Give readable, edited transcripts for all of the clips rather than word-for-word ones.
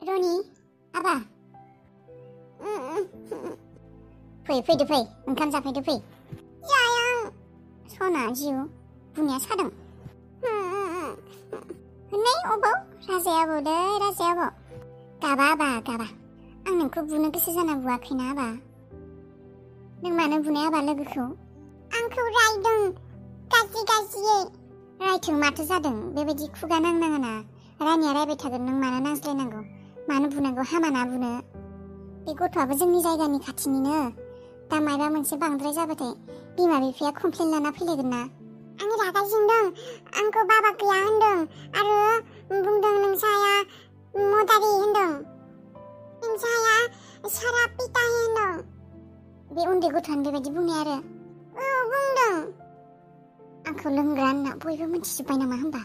रनि आबा फैदो फै ओंखाम जाफैदो फै जाया सना जिउ बुनाया सादों नै अबाव राजाया अबाव राजाया अबाव गाबा आबा गाबा आं नोंखौ बुनो गोसो जाना बुवाखैना आबा नों मानो बुनाय आबा लोगोखौ आंखौ रायदों गाज्रियै रायथों माथो जादों बेबायदि खुगा नांनाङाना रानिया रायबाय थागोन नों मानो नांज्लायनांगौ मानो बुनांगौ हामाना बुनो बे गथ'आबो जोंनि जायगानि खाथिनिनो दा मायबा मोनसे बांद्राय जाबाथाय बिमा बिफाया कमप्लेन लाना फैलायगोन ना आं रागा जोंदों आंखौ बाबा गैया होनदों आरो बुंदों नोंसाया मदारि होनदों नोंसाया सारा पिटाहि होनदों बे उन्दै गथ'आनो बेबायदि बुंनाय आरो बुंदों आंखौ लोंग्रा होनना बयबो मिथिजोब्बाय नामा होनबा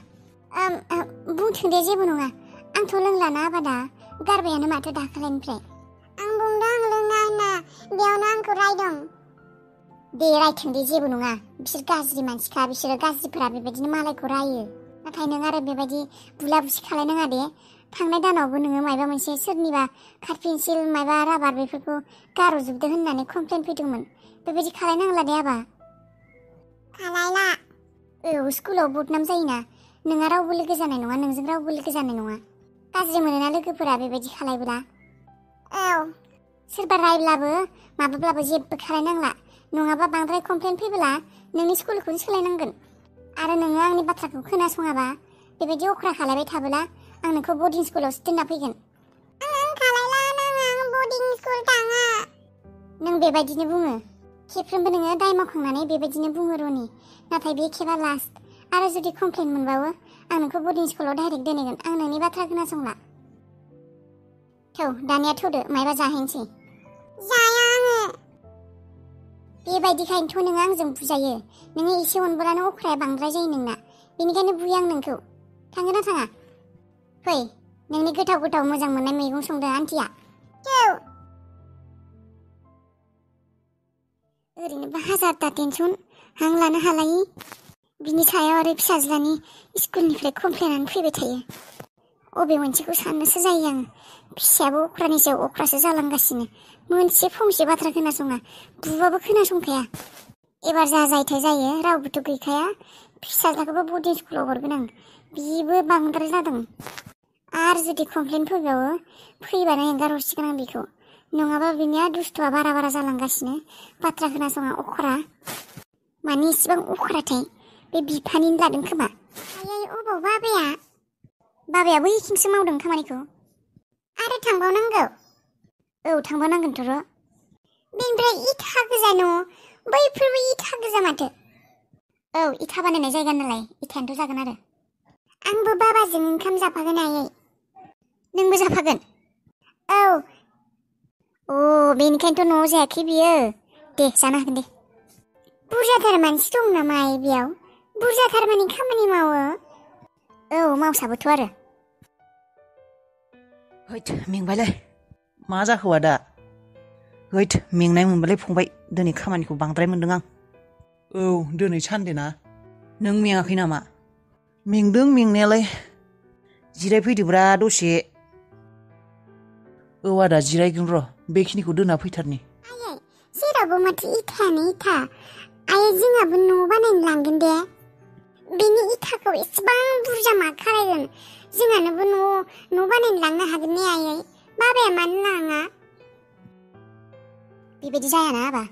बुंथों दे जेबो नङा आंथ' लोंलाना आबादा गारबायानो माथो दाखालिनिफ्राय आं बुंदों लोङा होनना बेयावनो आंखौ रायदों दे रायथों दे जेबो नङा बिसोर गाज्रि मानसिखा बिसोरो गाज्रिफोरा बेबायदिनो मालायखौ रायो नाथाय नों आरो बेबायदि बुला बुसि खालायनाङा दे थांनाय दानावबो नोङो मायबा मोनसे सोरनिबा काट पेन्सिल मायबा राबार बेफोरखौ गार'जोबदों होननानै कमप्लेन फैदोंमोन बेबायदि खालायनांला दे आबा खालायला स्कुलाव बदनाम जायोना नोंहा रावबो लोगो जानाय नङा नोंजों रावबो लोगो जानाय नङा गाज्रि मोनोना लोगोफोरा बेबायदि खालायब्ला सोरबा रायब्लाबो माबाब्लाबो जेबो खालायनांला नङाबा बांद्राय कमप्लेन फैब्ला नोंनि स्कुलखौनो सोलायनांगोन आरो नोङो आंनि बाथ्राखौ खोनासङाबा बेबायदि अख्रा खालायबाय थाबोला आं नोंखौ बर्डिं स्कुलावसो दोनना फैगोन आं खालायला आं बर्डिं स्कुल थाङा नों बेबायदिनो बुङो खेबफ्रोमबो नोङो दाय मावखांनानै बेबायदिनो बुङो रनि नाथाय बे खेबा लास्ट आरो जुदि कमप्लेन मोनबावो आं नोंखौ बर्डिं स्कुलाव डाइरेक्ट दोनहैगोन आं नोंनि बाथ्रा खोनासंला थौ दानिया थौदो मायबा जाहैनोसै जाया आङो बेबायदिखायनोथ' नोङो आंजों बुजायो नोङो एसे अनबोलानो अख्राया बांद्राय जायो नोंना बेनिखायनो बुयो आं नोंखौ थांगोन ना थाङा फै नोंनि गोथाव गोथाव मोजां मोननाय मैगं संदों आन्टिया ओरैनोबा हाजारथा टेनसन हां लानो हालायि बिनि सायाव आरो फिसाज्लानि स्कुलनिफ्राय कमप्लेनानो फैबाय थायो अबे मोनसेखौ साननोसो जायो आं फिसायाबो अख्रानि सायाव अख्रासो जालांगासिनो मोनसे फंसे बाथ्रा खोनासङा बुबाबो खोनासंखाया एबार जा जायथाय जायो रावबोथ' गैखाया फिसाज्लाखौबो बर्डिं स्कुलाव हरगोन आं बिबो बांद्राय जादों आरो जुदि कमप्लेन फैबावो फैबानो एंगार हरसिगोन आं बेखौ नङाबा बिनिया दुस्थुआ बारा जालांगासिनो बाथ्रा खोनासङा अख्रा माने इसेबां अख्राथाय बे बिफानिनो लादों खोमा आयै अबाव बाबायाबो एखिंसो मावदों खामानिखौ आरो थांबावनांगौ थांबावनांगोनथ' र' बेनिफ्राय इथा गोजा न' बैफोरबो इथा गोजा माथो इथा बानायनाय जायगा नालाय इथायानोथ' जागोन आरो आंबो बाबाजों ओंखाम जाफागोन आयै नोंबो जाफागोन बेनिखायनोथ' न'आव जायाखै बियो दे जानो हागोन दे बुरजाथार मानसि दं नामा आयै बेयाव बुरजाथार माने खामानि मावो मावसाबोथ' आरो हैथ मेंबायलै मा जाखो दा हैथ मेंनाय मोनबालाय फंबाय दिनै खामानिखौ बांद्राय मोनदों आं दिनै सानदे ना नों मेङाखै नामा मेंदों मेंनायालाय जिरायफैदोब्रा दसे आदा जिरायगोन र' बेखिनिखौ दोना फैथारनि आयै जेरावबो माथो इथायानो इथा आयै जोंहाबो न' बानायनो लांगोन दे बेनि इथाखौ एसेबां बुरजा मा खालायगोन जोंहानोबो न' बानायनो लांनो हागोन ने आयै बाबाया मानो लाङा बेबायदि जायाना आबा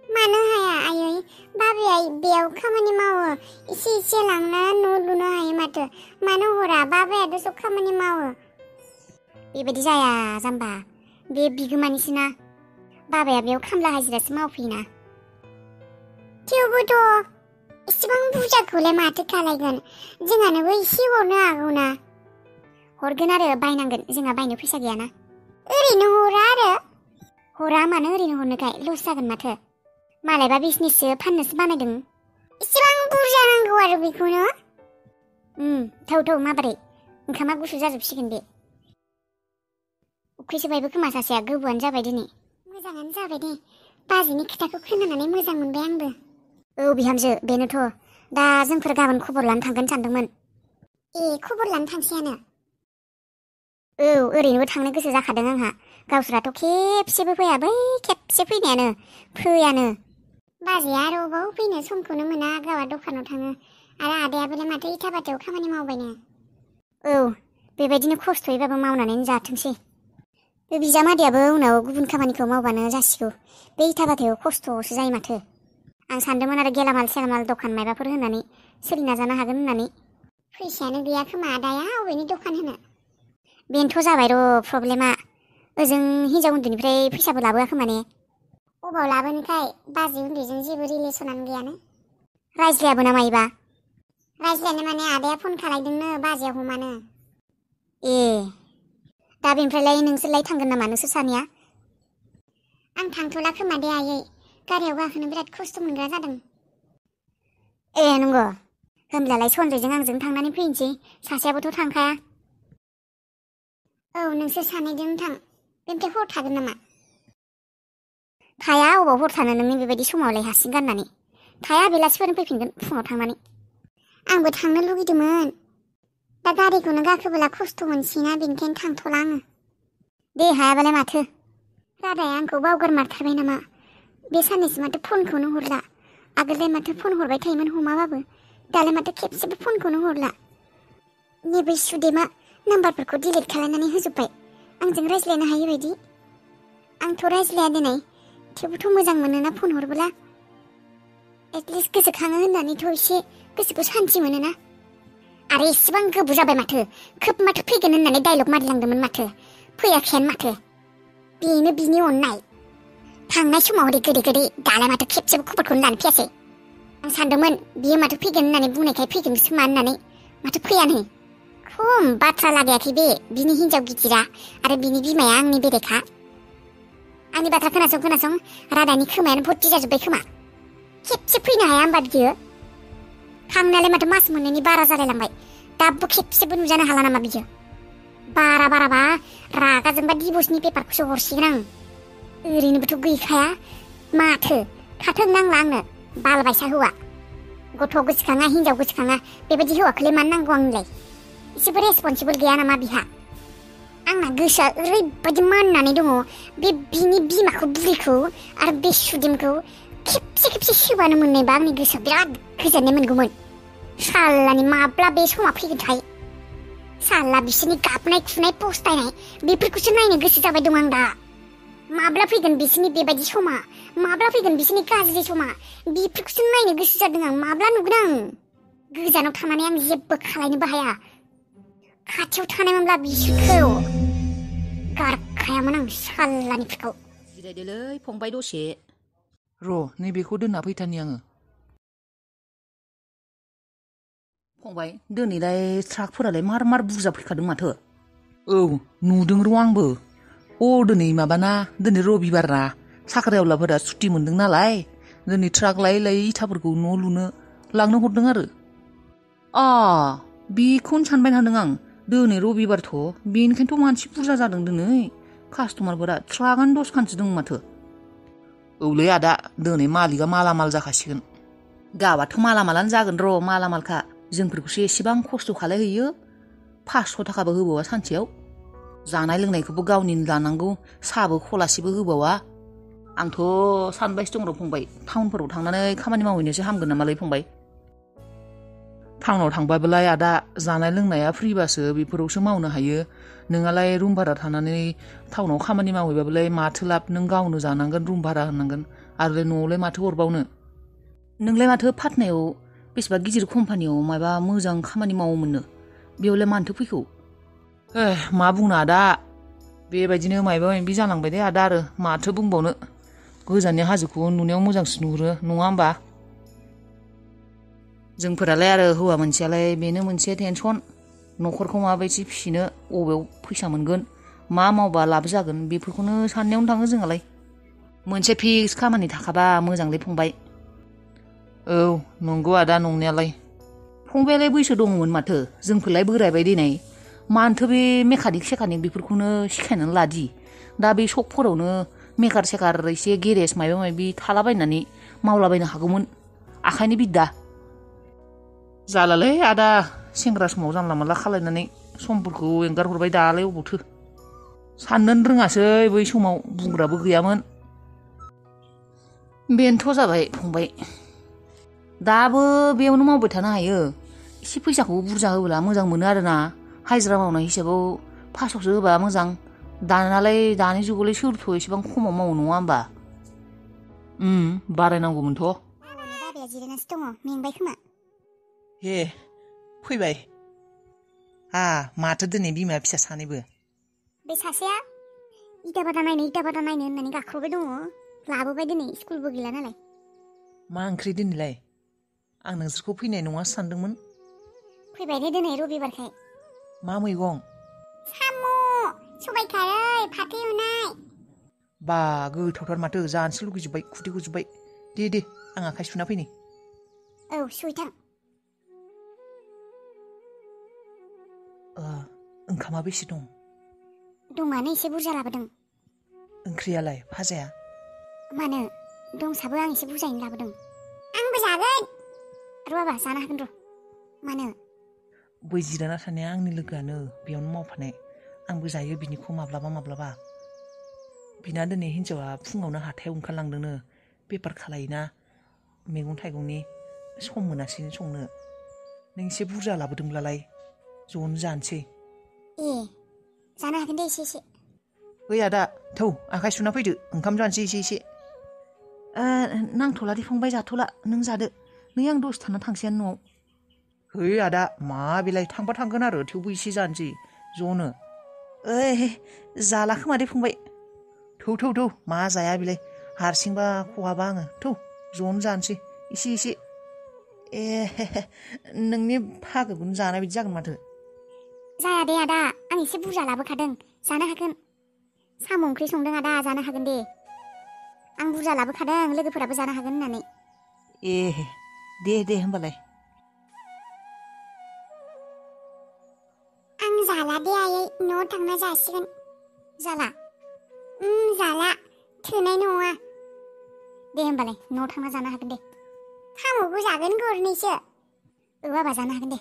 मानो हाया आयै बाबाया बेयाव खामानि मावो एसे लांना न' लुनो हायो माथो मानो हरा बाबायाथ' सब खामानि मावो बेबायदि जाया जाम्बा बे बिगोमानिसोना बाबाया बेयाव खामला हाजिरासो मावफैयोना थेवबोथ' एसेबां बुरजाखौलाय माथो खालायगोन जोंहानोबो एसे हरनो हागौना हरगोन आरो बायनांगोन जोंहा बायनो फैसा गैयाना ओरैनो हरा मानो ओरैनो हरनोखाय लस जागोन माथो मालायबा बिजनेससो फाननोसो बानायदों एसेबां बुरजा नांगौ आरो बेखौनो थौ माबोरै ओंखामा गुसु जाजोबसिगोन बे उखैसो बायबो खोमा सासेया गोबावानो जाबाय दिनै मोजाङानो जाबाय दे बाजैनि खोथाखौ खोनानानै मोजां मोनबाय आंबो बिहामजो बेनोथ' दा जोंफोर गाबोन खबर लानो थांगोन सानदोंमोन खबर लानो थांसैयानो औ ओरैनोबो थांनो गोसो जाखादों आंहा गावसोराथ' खेबसेबो फैया बै खेबसे फैनायानो फैयानो बाजैया आरो अबाव फैनो समखौनो मोना गावहा दखानाव थाङो आरो आदायाबोलाय माथो इथा भाटायाव खामानि मावबायनो औ बेबायदिनो खस्थ'यैबाबो मावनानै जाथोंसै बे बिजामादैयाबो उनाव गुबुन खामानिखौ मावबानो जासिगौ बे इथा भाटायाव खस्थ'सो जायो माथो आं सानदोंमोन आरो गेलामाल सेलामाल दखान मायबाफोर होनानै सोलिना जानो हागोन होननानै फैसायानो गैया खोमा आदाया अबेनि दखान होनो बेनोथ' जाबाय र' प्रब्लेमा ओजों हिनजाव उन्दैनिफ्राय फैसाबो लाबोआखै माने अबाव लाबोनोखाय बाजै उन्दैजों जेबो रिलेसनानो गैयानो रायज्लायाबो ना मायोबा रायज्लायनो माने आदाया फन खालायदोंनो बाजैया हमानो ए दा बेनिफ्रायलाय नोंसोरलाय थांगोन नामा नोंसोर सानैया आं थांथ'ला खोमा दे आयै गारियाव गाखोनो बिराद खस्थ' मोनग्रा जादों ए नंगौ होमब्लालाय सनजयजों आंजों थांनानै फैनोसै सासेयाबोथ' थांखाया औ नोंसोर सानैजों थां बेनिफ्राय हर थागोन नामा थाया अबाव हर थानो नोंनि बेबायदि समावलाय हारसिं गाननानै थाया बेलासिफोरनो फैफिनगोन फुङाव थांनानै आंबो थांनो लुगैदोंमोन दा गारिखौनो गाखोबोला खस्थ' मोनसैना बेनिखायनो थांथ'ला आङो दे हायाबालाय माथो रादाया आंखौ बावगारमारथारबाय नामा बे साननैसो माथो फनखौनो हरला आगोललाय माथो फन हरबाय थायोमोन हमाबाबो दालाय माथो खेबसेबो फनखौनो हरला नैबे सुदेमा नाम्बारफोरखौ डिलिट खालामनानै होजोब्बाय आंजों रायज्लायनो हायै बायदि आंथ' रायज्लाया दिनै थेवबोथ' मोजां मोनोना फन हरबोला एटलिस्ट गोसोखाङो होननानैथ' एसे गोसोखौ सान्थि मोनोना आरो इसेबां गोबाव जाबाय माथो खोब माथो फैगोन होननानै डायलग मारिलांदोंमोन माथो फैयाखैयानो माथो बेनो बिनि अननाय थांनाय समाव ओरै गोदै गोदै दालाय माथो खेबसेबो खबरखौनो लानो फैयासै आं सानदोंमोन बियो माथो फैगोन होननानै बुंनायखाय फैगोनसो मा होननानै माथो फैयानो खम बाथ्रा लागायाखै बे बिनि हिनजाव गिदिरा आरो बिनि बिमाया आंनि बेरेखा आंनि बाथ्रा खोनासं रादानि खोमायानो भर्ति जाजोब्बाय खोमा खेबसे फैनो हाया होमबा बियो थांनायालाय माथो मास मोननैनि बारा जालायलांबाय दाबो खेबसेबो नुजानो हाला नामा बियो बाराबा रागा जोंबा डिभर्सनि पेपारखौसो हरसिगोन आं ओरैनोबोथ' गैखाया माथो थाथों नांला आंनो बालबायसा हौवा गथ' गोसोखाङा हिनजाव गोसोखाङा बेबायदि हौवाखौलाय मानो नांगौ आंनोलाय एसेबो रेसपन्सिबोल गैया नामा बिहा आंना गोसोआ ओरैबायदि माननानै दङ बे बिनि बिमाखौ बुरैखौ आरो बे सुदेमखौ खेबसे सोबानो मोननायबा आंनि गोसोआ बिराद गोजोननाय मोनगौमोन सालानि माब्ला बे समा फैगोनथाय साला बिसोरनि गाबनाय खुनाय पस्तायनाय बेफोरखौसो नायनो गोसो जाबाय दं आं दा माब्ला फैगोन बिसोरनि बेबायदि समा माब्ला फैगोन बिसोरनि गाज्रि समा बेफोरखौसो नायनो गोसो जादों आं माब्ला नुगोन आं गोजानाव थानानै आं जेबो खालायनोबो हाया खाथियाव थानायमोनब्ला बिसोरखौ गारखायामोन आं सालानिफोरखौ जिरायदोलै फंबाय दसे र' नैबेखौ दोनना फैथारनि आङो फंबाय दिनैलाय ट्राकफोरालाय मार बुरजा फैखादों माथो औ नुदों र' आंबो दिनै माबाना दिनै रबिबार ना साख्रिआवलाफोरा सुटि मोनदों नालाय दिनै ट्राक लायै इथाफोरखौ न' लुनो लांनो हरदों आरो बेखौनो सानबाय थादों आं दिनै रबिबारथ' बेनिखायनोथ' मानसि बुरजा जादों दिनै कास्टमारफोरा ट्राकआनो 10 खानसो दं माथो औलै आदा दिनै मालिकआ मालामाल जाखासिगोन गावाथ' मालामालानो जागोन र' मालामालखा जोंफोरखौसो एसेबां खस्थ' खालायहैयो 500 थाखाबो होबावा सानसेयाव जानाय लोंनायखौबो गावनिनो लानांगौ साहाबो खलासेबो होबावा आंथ' सानबायसो दं र' फंबाय टाउनफोराव थांनानै खामानि मावहैनोसो हामगोन नामालै फंबाय टाउनाव थांबाबोलाय आदा जानाय लोंनाया फ्रिबासो बेफोरावसो मावनो हायो नोंहालाय रुम भारा थानानै टाउनाव खामानि मावहैबाबोलाय माथो लाब नों गावनो जानांगोन रुम भारा होनांगोन आरो न'आवलाय माथो हरबावनो नोंलाय माथो पाटनायाव बेसेबा गिदिर कम्पानियाव माबा मोजां खामानि मावोमोननो बेयावलाय मानोथो फैखौ मा बुंनो आदा बेबायदिनो मायबा मायबि जालांबाय दे आदा आरो माथो बुंबावनो गोजाननि हाजोखौ नुनायाव मोजांसिन नुहुरो नङा होमबा जोंफोरालाय आरो हौवा मोनसेयालाय बेनो मोनसे टेनसन न'खरखौ माबायदि फिसिनो अबेयाव फैसा मोनगोन मा मावबा लाब जागोन बेफोरखौनो साननायावनो थाङो जोंहालाय मोनसे फिक्स खामानि थाखाबा मोजांलै फंबाय औ नंगौ आदा नंनायालाय फंबायालाय बैसो दङमोन माथो जोंफोरलाय बोरायबाय दिनै मानोथो बे मेकानिक सेकानिक बेफोरखौनो सिखायनानै लादि दा बे सकफोरावनो मेकार सेकार एसे गेरेज मायबा मायबि थालाबायनानै मावलाबायनो हागौमोन आखाइनि बिद्दा जालालै आदा सेंग्रा समाव जानला मानला खालायनानै समफोरखौ एंगार हरबाय दालाय अबावथो साननोनो रोङासै बै समाव बुंग्राबो गैयामोन। बेनोथ' जाबाय फंबाय। दाबो बेयावनो मावबाय थानो हायो। एसे फैसाखौ बुरजा होब्ला मोजां मोनो आरोना। हाजिरा मावनाय हिसाबाव 500सो होबा मोजां। दानालाय दानि जुगावलाय सोरथ' एसेबां खमाव मावो नङा होमबा? बारायनांगौमोनथ'। आबौनि बाबाया जिरायनासो दङ मेंबाय खोमा। हे फैबाय। माथो दिनै बिमा फिसा सानैबो। बे सासेया इटा बादा नायनो होननानै गाख्रबबाय दङ। लाबोबाय दिनै स्कुलबो गैला नालाय। मा ओंख्रि दिनैलाय? आं नोंसोरखौ फैनाय नङासो सानदोंमोन। फैबाय दे दिनै रबिबारखाय। मा मैगं? साम', सबाइ खारै, फाथो एवनाय। बा गोथावथार माथो जानोसो लुगैजोब्बाय खुदै गजोब्बाय। दे आं आखाइ सुना फैनि। औ सुहैथां। ओंखामा बेसे दं? दंआनो एसे बुरजा लाबोदों। ओंख्रियालाय भाजाया? मानो दंसाबो आं एसे बुरजायैनो लाबोदों। आंबो जागोन। र' बाबा जानो हागोन र'। मानो? बै जिरायना थानाया आंनि लोगोआनो बेयावनो मावफानाय। आंबो जायो बिनिखौ माब्लाबा। बिना दिनै हिन्जावा फुङावनो हाथायाव ओंखारलांदोंनो बेफार खालायोना मैगं थाइगंनि सम मोनासैनो संनो। नों एसे बुरजा लाबोदोंब्लालाय ज'नो जानोसै। जानो हागोन दे एसे। ओइ आदा थौ आखाइ सुना फैदो ओंखाम जानोसै एसे। नांथ'ला दे फंबाय जाथ'ला। नों जादो। नै आं दसे थाना थांसैयानो न'आव। है आदा मा बेलाय थांबा थांगोन आरो थेवबो एसे जानोसै ज'नो। जाला खोमा दे फंबाय। थौ मा जाया बेलाय हारसिंबा खहाबा आङो। थौ ज'नो जानोसै एसे। नोंनि फागोखौनो जानाय बायदि जागोन माथो। जाया दे आदा आं एसे बुरजा लाबोखादों जानो हागोन। साम' ओंख्रि संदों आदा जानो हागोन दे। आं बुरजा लाबोखादों लोगोफोराबो जानो हागोन होननानै। दे होमबालाय। आं जाला दे आयै न'आव थांना जासिगोन। जाला? जाला थोनाय नङा। दे होमबालाय न'आव थांना जानो हागोन दे। साम'खौ जागोन गरनैसो। बाबा जानो हागोन दे।